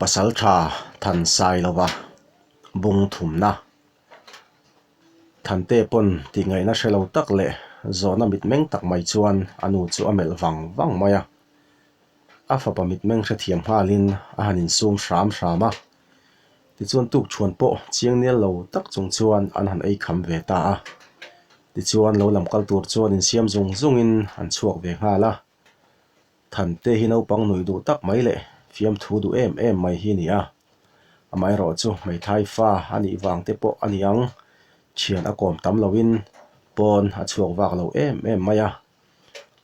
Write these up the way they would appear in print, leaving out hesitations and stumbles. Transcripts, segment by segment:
Pasaltha Thansailova bung thumna Thante pawn tihngaihna hre lo tak leh zawhna mitmeng tak mai chuan a nu chu a melh vang vang mai a. A fapa mitmeng hrethiam nghalin a han insum hram hram a. Tichuan tukchhuan pawh chiang nel lo tak chung chuan an han ei kham ve ta a. Tichuan lo lam kal tur chuan insiam zung zungin an chhuak ve nghal a. Thante hi naupang nuih duh tak mai leh fiamthu duh em em mai hi a ni a. Amaherawhchu hmeithai fa a nih vang te pawh a ni ang, thian a kawm tam loin pawn a chhuak vak lo em em mai a.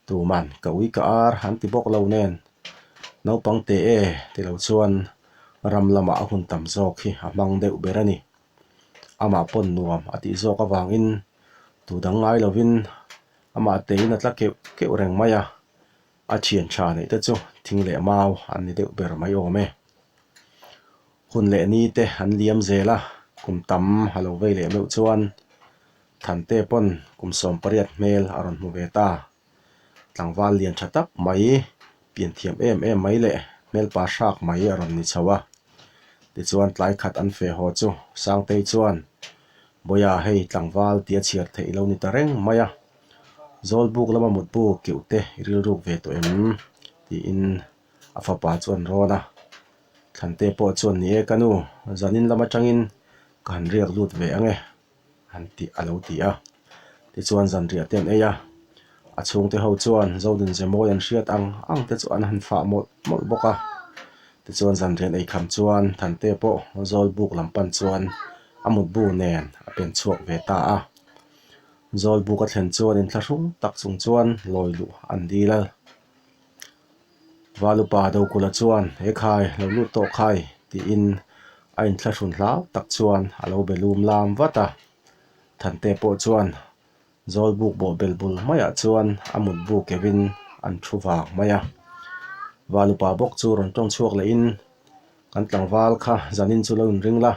Tuman ka ui ka ar an ti bawk lo nen naupang teh e ti lo chuan ram lamah a hun tam zawk hi a hmang deuh ber a ni. Amah pawn nuam a tih zawk avangin tu dang ngai lovin amah tein a tla keuh keuh reng mai a, a thian tha neih te chu thing leh mau an ni deuh ber mai awm e. Hun leh ni te an liam zel a, kum tam a lo vei leh meuh chuan Thante pawn kum 18 hmel a rawn hmu ve ta. Tlangval lian tha tak mai, pian thiam em em mai leh hmelpa hrak mai a rawn ni chho a. Tichuan tlai khat an fe haw chu Sangtei chuan, Bawiha hei tlangval tia chhiar theih lo ni ta reng mai a, Zawlbuk lama mutbu keuh te i rilruk ve tawh em? tiin a fapa chu an rawn a. Thante pawh chuan, Ni e ka nu, zanin lam atangin ka han riak lut ve ang e. an tih a lo ti a. Tichuan zanriah te an ei a, a chhungte ho chuan Zodin Zemawi an hriat ang ang te chu an han fah mawlh mawlh bawk a. Tichuan zanriah an ei kham chuan Thante pawh Zawlbuk lam pan chuan a mutbu nen a pen chhuak ve ta a. Zawlbuk a thlen chuan inthlahrung tak chung chuan lawi luh an dil a. Valupa Dokula chuan, He khai, lo lut tawh khai, tiin a inthlahrun hlau tak chuan a lo be lum lam vat a. Thante pawh chuan Zawlbuk bawh bel bul maiah chuan a mutbu keuhin an thu vang mai a. Valupa bawk chu rawn tawng chhuak lehin, Kan tlangval kha zanin chu lo inring la,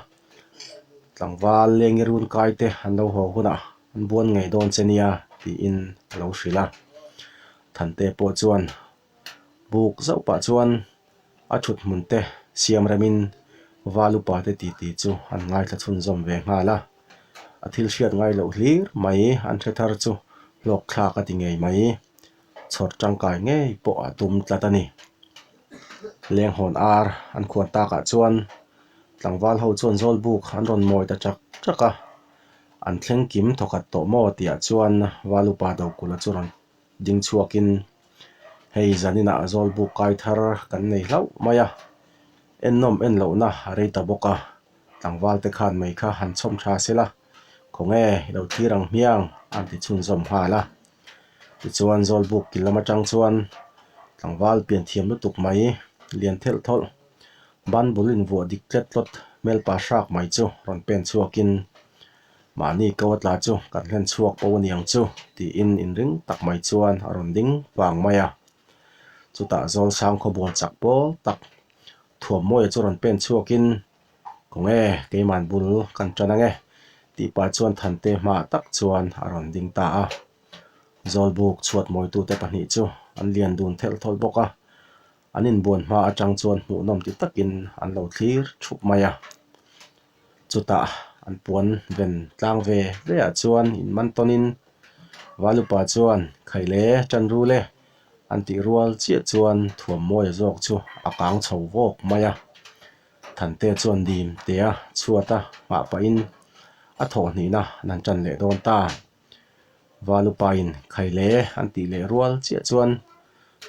tlangval lengi run kai te an lo haw hunah an buan ngei dawn che nia, tiin a lo hrilh a. Thante pawh chuan buk zauh pah chuan a thut hmun te siam remin val upa te titi chu an ngaithla chhunzawm ve nghal a. A thil hriat ngai loh hlir mai an hre thar chu hlawk thlak a ti ngei mai. Chhawr tangkai ngei pawh a tum tlat a ni. Lenghawn ar an khuan takah chuan tlangval ho chuan zawlbuk an rawn mawi ta chak chak a. An thleng kim thawkhat tawh maw tihah chuan val upa Dokula chu rawn ding chhuakin hei zaninah zawlbuk kai thar kan nei hlauh mai a, ennawm en lohna a rei ta bawk a, tlangval te khan mai kha han chhawm tha sela, khawnge i lo thlir ang hmiang an ti chhunzawm nghal a. Tichuan zawlbuk kil lam atang chuan tlangval pian thiam lutuk mai lian thelh thawlh ban bul invuah dik tlet tlawt hmelpa hrak mai chu rawn pen chhuakin Mahni ko a tla chu kan hlen chhuak pawh a niang chu tiin inring tak mai chuan a rawn ding vang mai a. Chutah Zawlsang khawbual chak pawl tak Thuammawia chu rawn pen chhuakin Kawnge keiman bul kan tan ange tih pah chuan Thante hmaah tak chuan a rawn ding ta a. Zawlbuk chhuat mawitute pahnih chu an lian dun thelh thawlh bawk a. An inbuan hma atang chuan hmuhnawm ti takin an lo thlir thup mai a. Chutah an puan ven tlang ve ve ah chuan in man tawnin Valupa chuan Khaile tan rul e an tih rual chiah chuan Thuammawia zawk chu a kang chho vawk mai a. Thante chuan dim tea chhuat a nghah pahin a thawh hnihna an han tan leh dawn ta. Valupain Khaile an tih leh rual chiah chuan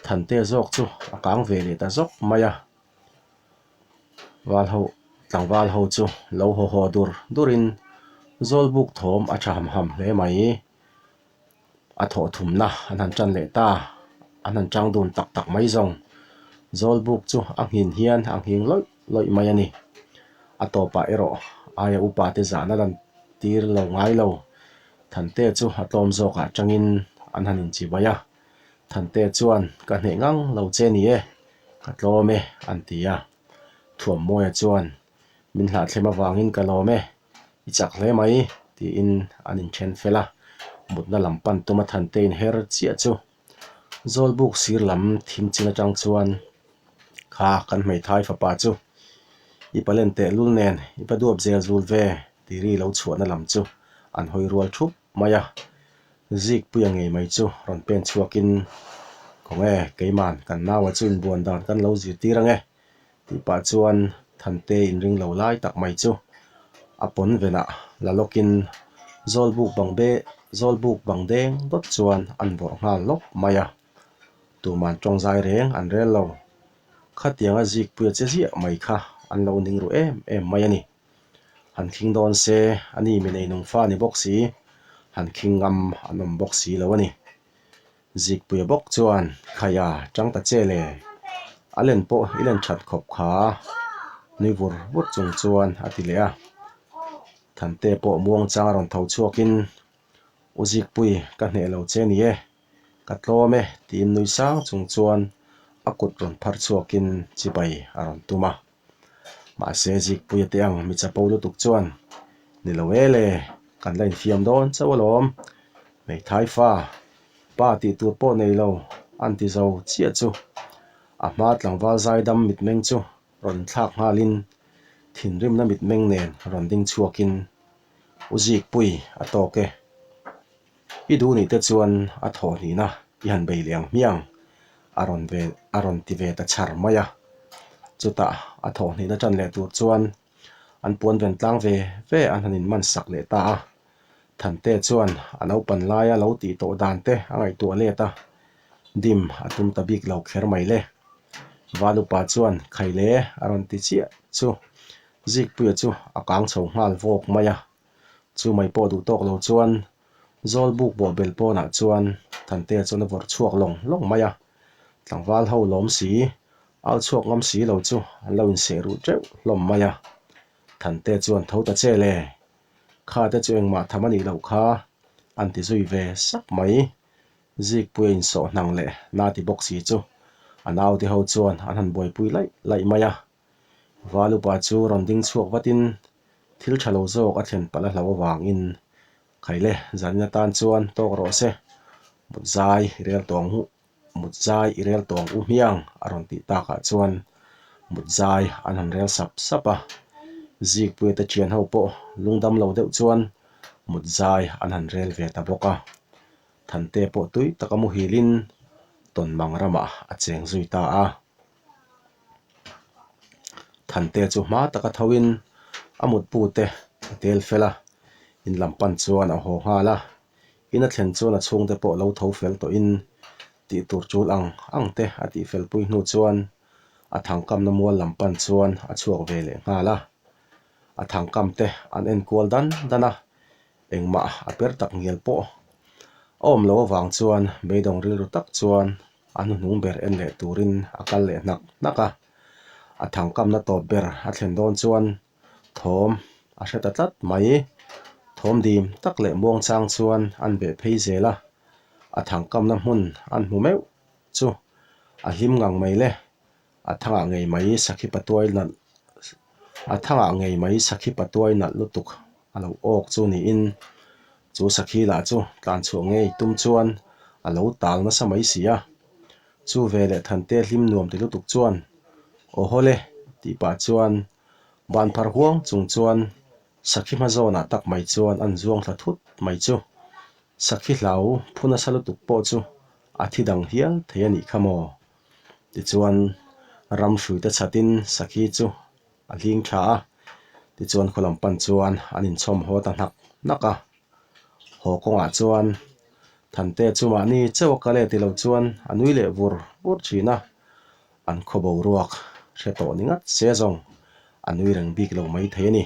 Thante zawk chu a kang ve leh ta zawk mai a. Val ho tlangval ho chu lo haw haw dur durin Zawlbuk thawm a tha ham ham hle mai. A thawh thumna an han tan leh ta, an han tang dun tak tak mai zawng. Zawlbuk chu a nghin hian a nghing lawih lawih mai a ni. A tawpah erawh aia upa te zahna lan tir lo ngai lo. Thante chu a tlawm zawkah tangin an han inchibai a. Thante chuan ka hneh ngang lo che ni e. Ka tlawm e, an ti a. Thuammawia chuan, Min hlahthlem avangin ka lawm e, i chak hle mai, tiin an inthen fel a. Mutna lam pan tuma Thante inher chiah chu Zawlbuk sir lam thim chin atang chuan, Kha, kan hmeithai fapa chu. I palen teh lul nen i va duap zel zul ve tih ri lo chhuahna lam chu an hawi rual thup mai a. Zikpuia ngei mai chu rawn pen chhuakin, Khawnge, keiman kan naua chu inbuan dan kan lo zirtir ange tih pah chuan Thante inring lo lai tak mai chu a pawn venah la lawkin Zawlbuk bang be Zawlbuk bang deng dawt chuan an vawrh nghal lawp mai a. Tuman tawngzai reng an rel lo. Khatianga Zikpuia che ziah mai kha an lo ning ru em em mai a ni. Han khing dawn se, a ni mi neinung fa ni bawk si, han khing ngam an awm bawk si lo a ni. Zikpuia bawk chuan, Khaia, chang ta che le. A len pawh i len that khawp kha, nui vur vur chung chuan a ti leh a. Thante pawh muangchang a rawn tho chhuakin, U Zikpui, ka hneh lo che ni e, ka tlawm e, tiin nui sang chung chuan a kut rawn phar chhuakin chibai a rawn tum a. Mahse Zikpuia te ang mi chapo lutuk chuan, Ni lo e le, kan la infiam dawn chauh alawm. Hmeithai fa, pa tih tur pawh nei lo, an ti zo chiah chu. A hma tlangval zaidam mitmeng chu rawn inthlak nghalin thinrimna mitmeng nen rawn ding chhuakin, U Zikpui a tawk e. I duh nih te chuan a thawh hnihna i han bei leh ang hmiang a rawn ve a rawn ti ve ta chhar mai a. Chutah a thawh hnihna tan leh tur chuan an puan ven tlang ve ve an han inman sak leh ta a. Thante chuan a naupan laia lo tih tawh dan te a ngaihtuah let a, dim a tum ta bik lo kher mai le. Valupa chuan Khaile a rawn ti chiah chu Zikpuia chu a kang chho nghal vawk mai a. Chu mai pawh duh tawk lo chuan Zawlbuk bawhbel pawnah chuan Thantea chuan a vawrh chhuak lawng lawng mai a, tlangval ho lawm si, au chhuak ngam si lo chu an lo inseh ruh teuh hlawm mai a. Thantea chuan tho ta che le, kha te chu engmah tham a nih loh kha an ti zui ve sak mai. Zikpuia insawh hnang leh na ti bawk si chu a naute ho chuan an han buaipui laih laih mai a. Valupa chu rawn ding chhuak vatin thil tha lo zawk a thlen palh a hlo avangin Khaile zanin atan chuan tawk rawh se, mut zai i rel tawng huh, mut zai i rel tawng u hmiang a rawn tih takah chuan mut zai an han rel sap sap a. Zikpuia te thian ho pawh lungdam lo deuh chuan mut zai an han rel ve ta bawk a. Thante pawh tui taka muhilin Tawnmang ramah a cheng zui ta a. Thante chu hma taka thoin a mutpu te a tel fel a, in lam pan chuan a haw nghal a, in a thlen chuan a chhungte pawh lo tho fel tawhin tih tur chul ang ang te a tih fel pui hnu chuan a thangkamna mual lam pan chuan a chhuak ve leh nghal a, a thangkam te an en kual dan dan a, engmah a per tak ngial pawh a awm loh avang chuan beidawng rilru tak chuan A hnuhnung ber en leh turin a kal leh hnak hnak a, a thangkamna tawp ber a thlen dawn chuan thawm a hre ta tlat mai. Thawm dim tak leh muangchang chuan an beh phei zel a, a thangkamna hmun an hmu meuh chu a hlim ngang mai le. A thangah ngei mai sakhi patuai nalh a thangah ngei mai sakhi patuai nalh lutuk a lo awk chu niin chu sakhi lah chu tlan chhuah ngei tum chuan a lo tal nasa mai si a. Chu ve leh Thante hlim nuam ti lutuk chuan aw haw le tih pah chuan ban phar huang chung chuan sakhi hma zawnah tak mai chuan an zuang thla thut mai chu sakhi hlau phu nasa lutuk pawh chu a thi dang hial thei a nih kha maw. Tichuan, ram hruite chhatin sakhi chu a hling tha a, tichuan khaw lam pan chuan an inchhawm haw ta hnak hnak a. Haw kawngah chuan Thante chu mahni chauh a kal e ti lo chuan a nui leh vur vur thin a, an khaw boruak hre tawh ni ngat se zawng a nui reng bik lo mai thei a ni.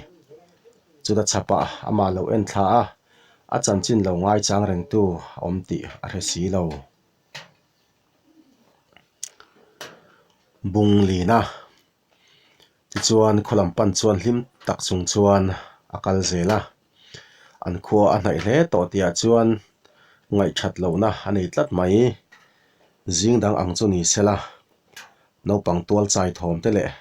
Chuta chhapah amah lo en thla a, a chanchin lo ngaichang rengtu a awm tih a hre si lo. Bung lina tichuan khaw lam pan chuan hlim tak chung chuan a kal zel a, an khua a hnaih hle tawh tihah chuan ngaihthat lohna a nei tlat mai. Zing dang ang chu ni sela naupang tual chai thawm te leh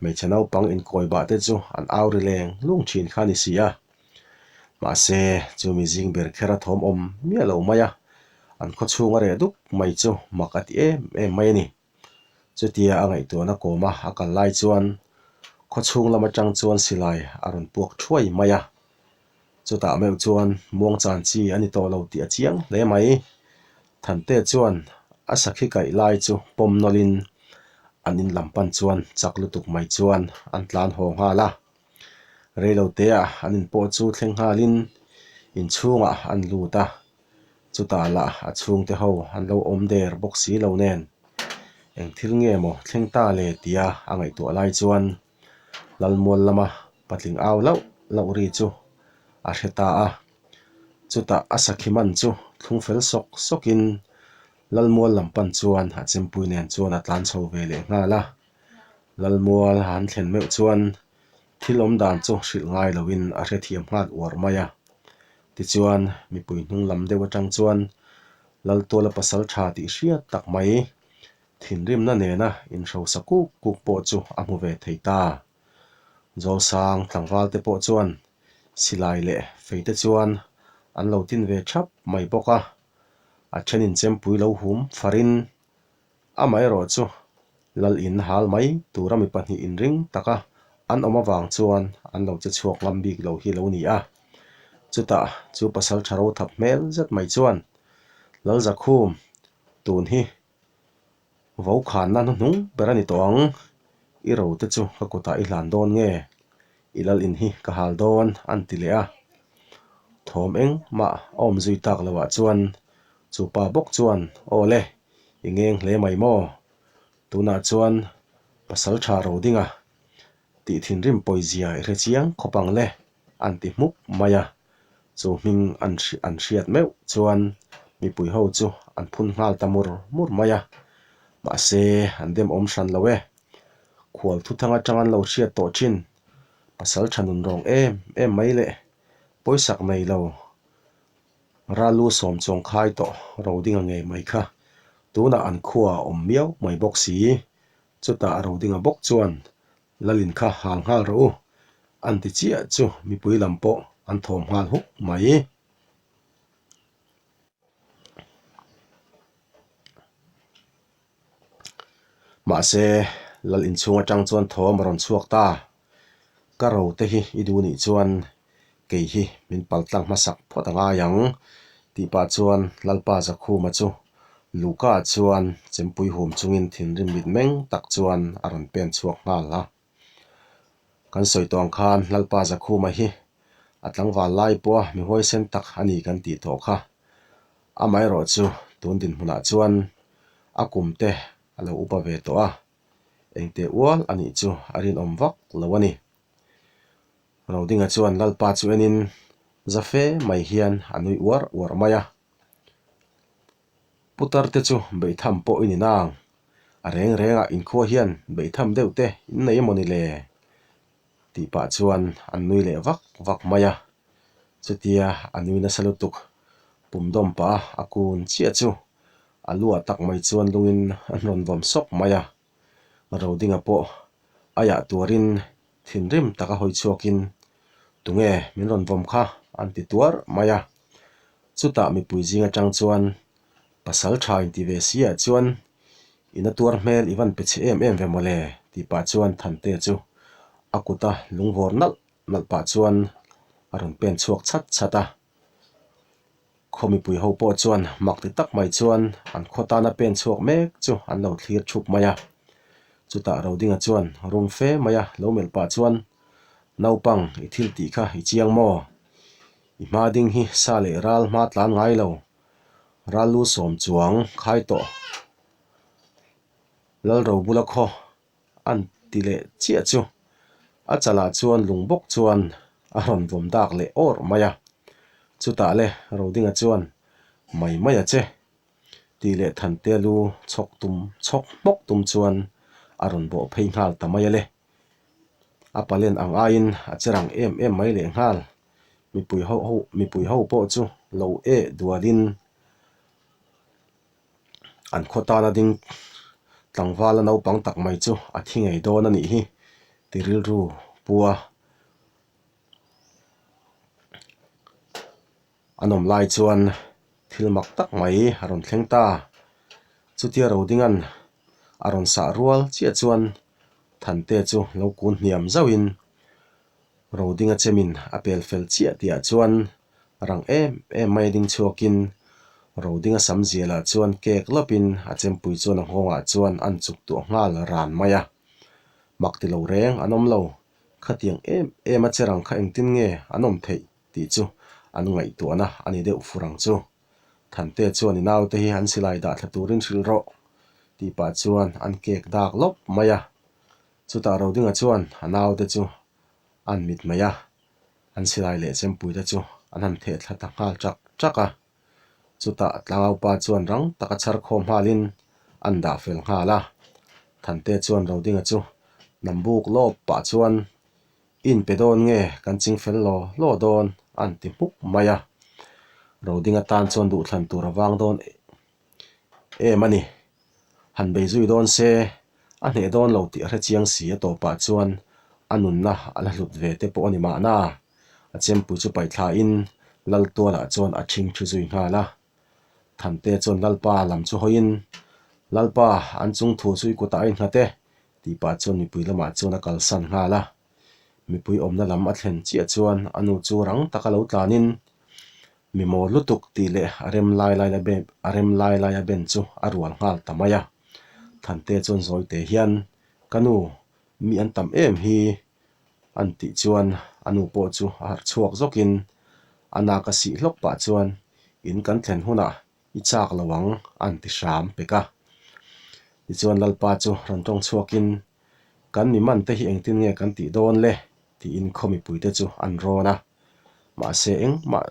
Hmeichhe naupang inkawi bah te chu an au ri leng lung thin kha a ni si a. Mahse, chu mi zing ber kher a thawm awm miah lo mai a, an khaw chhung a reh dup mai chu mak a ti em em mai a ni. Chutia a ngaihtuahna kawma a kal lai chuan Khawchhung lam atang chuan silai a rawn puak thuai mai a. Chutah meuh chuan muangchan chi a ni tawh lo tih a chiang hle mai. Thante chuan a sakhi kaih lai chu pawm nawlhin an in lam pan chuan chak lutuk mai chuan an tlan haw nghal a. Reiloteah an in pawh chu thleng nghalin inchhungah an lut a. Chutah lah a chhungte ho an lo awm der bawk si lo nen eng thil nge maw thleng ta le tia a ngaihtuah lai chuan Lalmual lama patling au lauh lauh ri chu a hre ta a. Chutah a sakhi man chu thlung fel sawk sawkin Lalmual lam pan chuan a chempui nen chuan a tlan chho ve leh nghal a. Lalmual a han thlen meuh chuan thil awm dan chu hrilh ngai loin a hrethiam nghal uar mai a. Tichuan, mipui hnung lam deuh atang chuan Laltuala pasal tha tih hriat tak mai thinrimna nena inhrosa kuk kuk pawh chu a hmu ve thei ta. Zawlsang tlangval te pawh chuan silai leh fei te chuan an lo tin ve thap mai bawk a, a thenin chempui lo hum farin Amaherawh chu Lal in hal mai tura mi pahnih inring taka an awm avang chuan an lo che chhuak ngam bik lo hi lo ni a. Chutah chu pasal tha ro thap hmel zet mai chuan Lal Zakhum tun hi vo khanna hnuhnung ber a ni tawh ang, i ro te chu ka kutah i hlan dawn nge, i lal in hi ka hal dawn an ti leh a. Thawm engmah a awm zui tak loah chuan chu pa bawk chuan aw le, I ngeng hle mai maw? Tunah chuan pasal tha ro ding a, tih thinrim pawizia i hre chiang khawp ang le, an ti hmuk mai a. Chu hming an an hriat meuh chuan mipui ho chu an phun nghal ta mur mur mai a. Mahse, an demawm hran lo e. Khual thuthang atang an lo hriat tawh thin, pasal tha nun rawng em em mai le, pawisak nei lo. Ralu sawm chuang khai tawh ro dinga ngei mai kha tunah an khua a awm miau mai bawk si. Chutah ro dinga bawk chuan Lalin kha hal nghal rawh u an ti chiah chu mipui lam pawh an thawm nghal huk mai. Mahse, lal inchhung atang chuan thawm a rawn chhuak ta. Ka ro te hi i duh nih chuan kei hi min pal tlang hmasak phawt a ngai ang, tih pah chuan Lalpa Zakhuma chu Luka chuan chempui hum chungin thinrim mit meng tak chuan a rawn pen chhuak nghal a. Kan sawi tawh ang khan Lalpa Zakhuma hi a tlangval lai pawha mi huaisen tak a ni kan tih tawh kha. Amaherawhchu tun dinhmunah chuan a kum te a lo upa ve tawh a, engteh ual a nih chu a rinawm vak lo a ni. Rodinga chuan Lalpa chu enin za fe mai hian a nui uar uar mai a. Putar te chu beihtham pawh i ni nang, a reng rengah inkhua hian beihtham deuh te in nei emaw ni le? Tih pah chuan an nui leh vak vak mai a. Chutia a nui nasa lutuk pum dawm pah a a kun chiah chu a luah tak mai chuan lungin a hnawn vawm sawk mai a. Rodinga pawh a yah tuarin thinrim taka hawi chhuakin Tunge min rawn vawm kha an ti tuar mai a. Chutah mipui zing atang chuan pasal tha inti ve si ah chuan ina tuar hmel i van pe chhe em em ve mawle tih pah chuan Thante chu a kuta lungvawr nalh nalh pah chuan a rawn pen chhuak chhat chhat a. Khaw mipui ho pawh chuan mak ti tak mai chuan an khaw tana pen chhuak mek chu an lo thlir thup mai a. Chutah Rodinga chuan rum fe mai a lo melh pah chuan, Naupang, i thil tih kha i chiang maw? I hma ding hi sa leh ral hma tlan ngai lo. Ral lu sawm chuang khai tawh. Lalro bula khaw an ti leh chiah chu a chalah chuan lung bawk chuan a rawn vawm dak leh awr mai a. Chutah le Rodinga chuan mai mai a che tih leh Thantea lu chhawk tum chhawk hmawk tum chuan a rawn bawh phei nghal ta mai a le. A palen ang aiin a che rang em em mai leh nghal. Mipui ho ho mipui ho pawh chu lo eh dualin An khaw tana ding tlangvala naupang tak mai chu a thi ngei dawn a nih hi ti rilru pu a. A nawm lai chuan thil mak tak mai a rawn thleng ta. Chutia Rodinga'n a rawn sah rual chiah chuan. Thante chu lo kun hniam zauhin Rodinga chemin a pel fel chiah tihah chuan rang em em mai a ding chhuakin Rodinga sam zialah chuan kek lawpin a chempui chuan a nghawngah chuan an chuk tuah nghal ran mai a. Mak ti lo reng an awm lo, khatiang em em a che rang kha engtin nge an awm theih tih chu an ngaihtuahna a ni deuh fur ang chu. Thante chuan i naute hi an silai dah thla turin hrilh rawh tih pah chuan an kek dak lawp mai a. Chutah Rodinga chuan a naute chu an mit mai a, an silai leh chempuite chu an han theh thla ta nghal chak chak a. Chutah tlangaupa chuan rang taka chhar khawm nghalin an dah fel nghal a. Thante chuan Rodinga chu nambuk lawp pah chuan I inpe dawn nge kan ching fel law law dawn an ti hmuk mai a. Rodinga tan chuan duhthlan tur a vang dawn em a ni. Han bei zui dawn se, a hneh dawn lo tih a hre chiang si a tawpah chuan a nunna a la hlut ve te pawh a ni mahna. A chempui chu paihthlain Laltualah chuan a ṭhing ṭhi zui nghal a. Thante chuan Lalpa lam chu hawiin, Lalpa, an chung thu chu i kutah a innghat e, tih pah chuan mipui lamah chuan a kalsan nghal a. Mipui awmna lam a thlen chiah chuan a nu chu rang taka lo tlanin, Mi mawl lutuk tih leh a rem lai lai la ben a rem lai lai a ben chu a rual nghal ta mai a. Thante chuan zawite hian, Ka nu, mi an tam em hi an tih chuan a nu pawh chu a harh chhuak zawkin a nak a sih hlawk pah chuan in kan thlen hunah i chak lo ang an ti hram pek a. Tichuan Lalpa chu rawn tawng chhuakin kan mi man te hi engtin nge kan tih dawn le tiin khaw mipuite chu an rawn a. Mahse engmah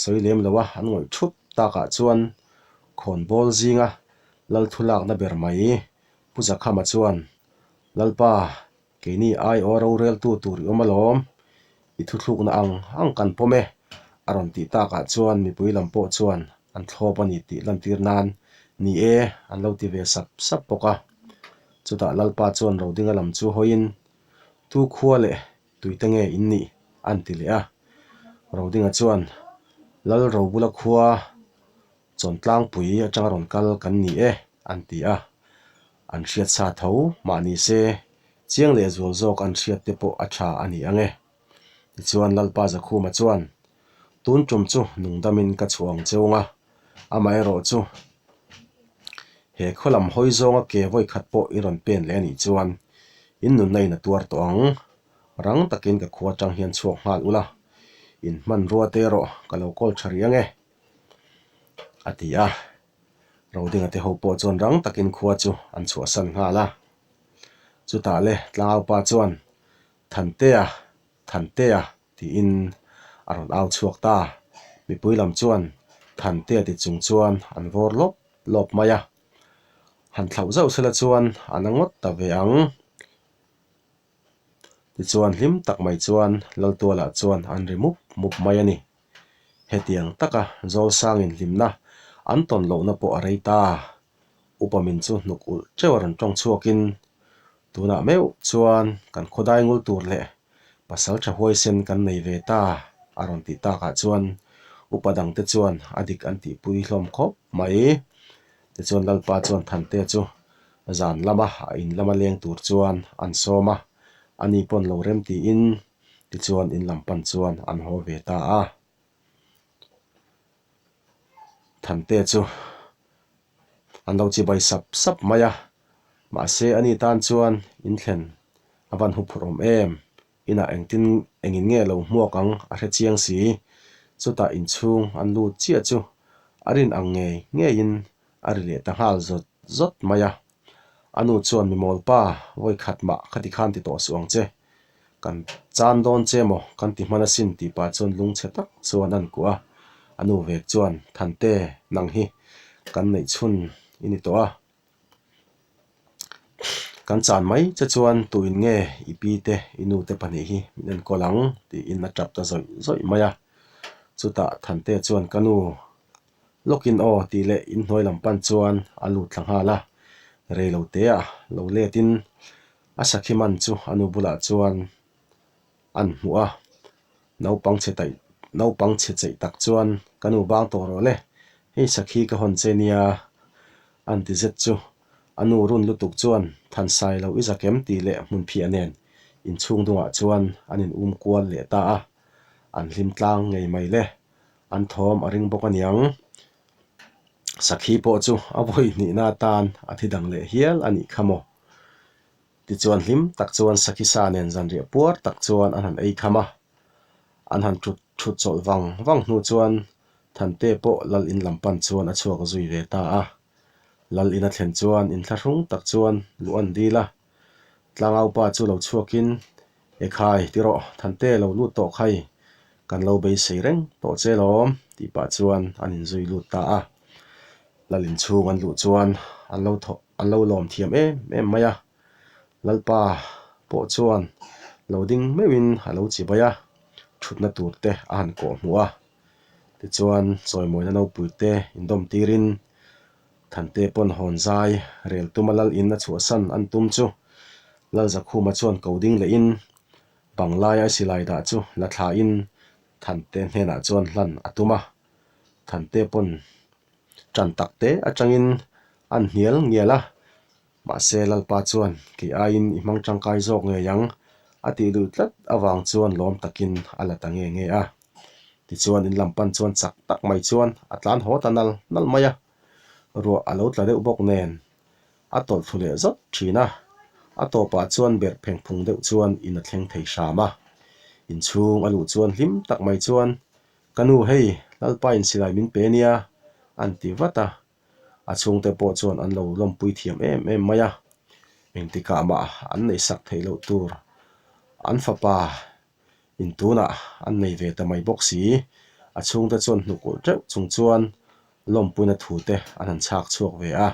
sawi lem lo a an ngawih thup takah chuan khawnbawl zinga Lal thu lakna ber mai Pu Zakhama chuan Lalpa Keini aiawh roreltu tur i awm alawm, i thuthlukna ang ang kan pawm e, a rawn tih takah chuan mipui lam pawh chuan an thlawp a ni tih lantir nan ni e an lo ti ve sap sap bawk a. Chutah Lalpa chuan Rodinga lam chu hawiin, Tu khua leh tuite nge in nih? an ti leh a. Rodinga chuan, Lal Robula khua Chawntlangpui atanga rawn kal kan ni e, an ti a. An hriat sa tho mah ni se, chiang leh zual zawk an hriat te pawh a tha a ni ang e. Tichuan Lalpa Zakhuma chuan, Tun tum chu nungdamin ka chhuah ang cheu nga, amaherawh chu he khaw lam hawi zawnga ke vawi khat pawh i rawn pen leh a nih chuan in nunna in a tuar tawh ang. Rang takin ka khua atang hian chhuak nghal ula, in hmanrua te erawh ka lo kawl tha rih ang e. A ti a. Rodinga te ho pawh chuan rang takin khua chu an chhuahsan nghal a. Chutah le Tlangaupa chuan, Thantea, Thantea tiin a rawn au chhuak ta. Mipui lam chuan Thantea ti chung chuan an vawr lawp lawp mai a. Han thlauh zauh sela chuan a na ngawt ta ve ang. Tichuan hlim tak mai chuan Laltualah chuan an ri mup mup mai a ni. Hetiang taka Zawlsangin hlimna an tawn lohna pawh a rei ta. Upa min chu hnuk ulh teuh a rawn tawng chhuakin, Tunah meuh chuan kan khawdai ngul tur leh pasal tha huaisen kan nei ve ta a rawn tih takah chuan upa dangte chuan a dik an tihpui hlawm khawp mai. Tichuan Lalpa chuan Thantea chu zan lama a in lama leng tur chuan an sawm a, ani pawn lo rem tiin tichuan in lam pan chuan an haw ve ta a. Thantea chu an lo chibai sap sap mai a, mahse ani tan chuan in thlen a van huphurh awm em? Inah engtin engin nge lo hmuak ang a hre chiang si. Chutah inchhung an lut chiah chu a rin ang ngei ngeiin a ri leh ta nghal zawt zawt mai a. A nu chuan mi mawl pa vawi khat mah khati khan ti tawh suh ang che. Kan chan dawn che maw kan ti hman asin tih pah chuan lungchhe tak chuan an kuah a. A nu vek chuan Thante nang hi kan neih chhun i ni tawh a. Kan chan mai che chuan tuin nge i pi te i nu te pahnih hi min enkawl ang tiin a tap ta zawih zawih mai a. Chutah Thante chuan ka nu lawkin aw tih leh inhnuai lam pan chuan a lut thla nghal a. Rei lo te ah lo let in a sakhi man chu a nu bulah chuan an hmuh a. Naupang chhe taih naupang chhe cheih tak chuan ka nu bang tawh rawh le, hei sakhi ka hawn che nia an ti zet chu. A nu run lutuk chuan Thansai lo i zakem tih leh hmunphiah nen inchhung dungah chuan an in um kual leh ta a. An hlim tlang ngei mai le. An thawm a ring bawk aniang. Sakhi pawh chu a vawi hnihna atan a thi dang leh hial a nih kha maw? Tichuan hlim tak chuan Sakhi sa nen zanriah puar tak chuan an han ei kham a. An han thut thut chawlh vang vang hnu chuan Thante pawh lal in lam pan chuan a chhuak zui ve ta a. Lal in a thlen chuan inthlahrung tak chuan luh an dil a. Tlangaupa chu lo chhuakin, Ekhai, ti rawh, Thante lo lut tawh khai, kan lo beisei reng tawh che lawm, tih pah chuan an inzui lut ta a. Lal inchhung an luh chuan an lo thawh an lo lawm thiam em em mai a. Lalpa pawh chuan lo ding meuhin a lo chibai a, thutna tur te a han kawh hmuh a. Tichuan chawimawina nopui te indawm tirin Thante pawn hawn zai rel tuma lal in a chhuahsan an tum chu Lalzakhuma chuan ko ding lehin Banglai a silai dah chu la thlain Thante hnenah chuan hlan a tum a. Thante pawn tan tak te atangin an hnial ngial a, mahse Lalpa chuan kei aiin i hmang tangkai zawk ngei ang a tih duh tlat avang chuan lawm takin a la ta nge nge a. Tichuan in lam pan chuan chak tak mai chuan a tlan haw ta nal nal mai a, ruah a lo tla deuh bawk nen a tawlh thlu leh zawt thin a, a tawpah chuan berh pheng phung deuh chuan in a thleng thei hram a. Inchhung a luh chuan hlim tak mai chuan Ka nu hei, Lalpa in silai min pe nia, an ti vat a. A chhungte pawh chuan an lo lawmpui thiam em em mai a. Engtikah mah an neihsak theih loh tur an fapa in tunah an nei ve ta mai bawk si. A chhungte chuan hnuk ulh teuh chung chuan lawmpuina thu te an han chhak chhuak ve a.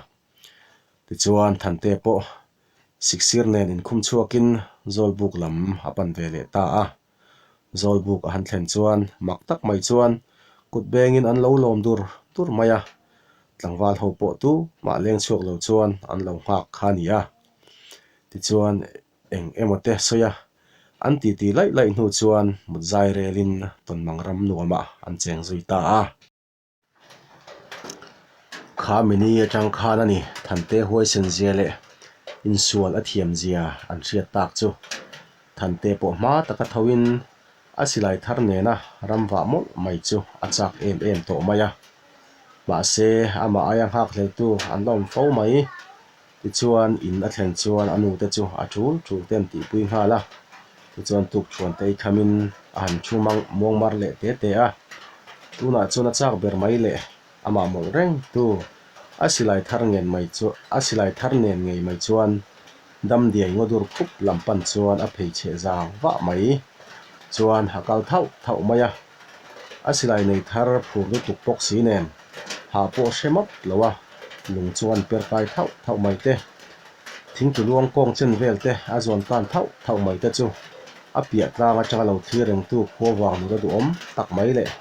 Tichuan Thante pawh siksir nen inkhum chhuakin Zawlbuk lam a pan ve leh ta a. Zawlbuk a han thlen chuan mak tak mai chuan kut bengin an lo lawm dur dur mai a, tlangval ho pawh tu mah leng chhuak lo chuan an lo nghak kha a ni a. Tichuan eng emaw te sawi a, an titi laih laih hnu chuan mut zai relin Tawnmang ram nuamah an cheng zui ta a. Kha mini atang khan a ni Thante huaisen zia leh insual a thiam zia an hriat tak chu. Thante pawh hma taka thoin a silai thar nena ram vah mawlh mai chu a chak em em tawh mai a. Mahse amah aia nghakhleltu an la awm fo mai. Tichuan in a thlen chuan a nute chu a tul tul te an tihpui nghal a, tichuan tukthuan te ei khamin a han thu mang muang mar leh te te a. Tunah chuan a chak ber mai leh amah mawlh reng tu a silai thar ngen mai chu a silai thar nen ngei mai chuan damdiai ngaw dur khup lam pan chuan a phei chheh zang vah mai chuan a kal thauh thauh mai a. A silai nei thar phur lutuk bawk si nen hah pawh hre map lo a, lung chuan per kai thauh thauh mai te, thingtlu luang kawng chen vel te a zawn tan thauh thauh mai te chu a piah tlang atanga lo thlir rengtu khua vang nula duhawm tak mai leh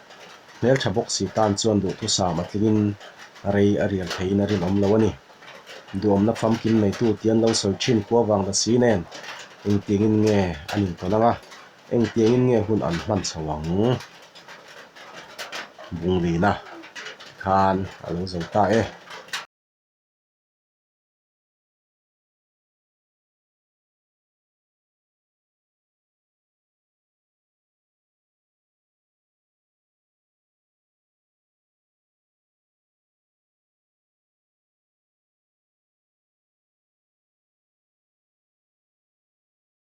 hmeltha bawk si tan chuan duhthusam a tlingin rei a rial theiin a rinawm lo a ni. Duhawmna famkim neitu ti an lo sawi thin khua vang ta si nen engtiangin nge an intawn ang a, Engtiangin nge hun an hman chho ang? Bunglina khan a lo zo ta e.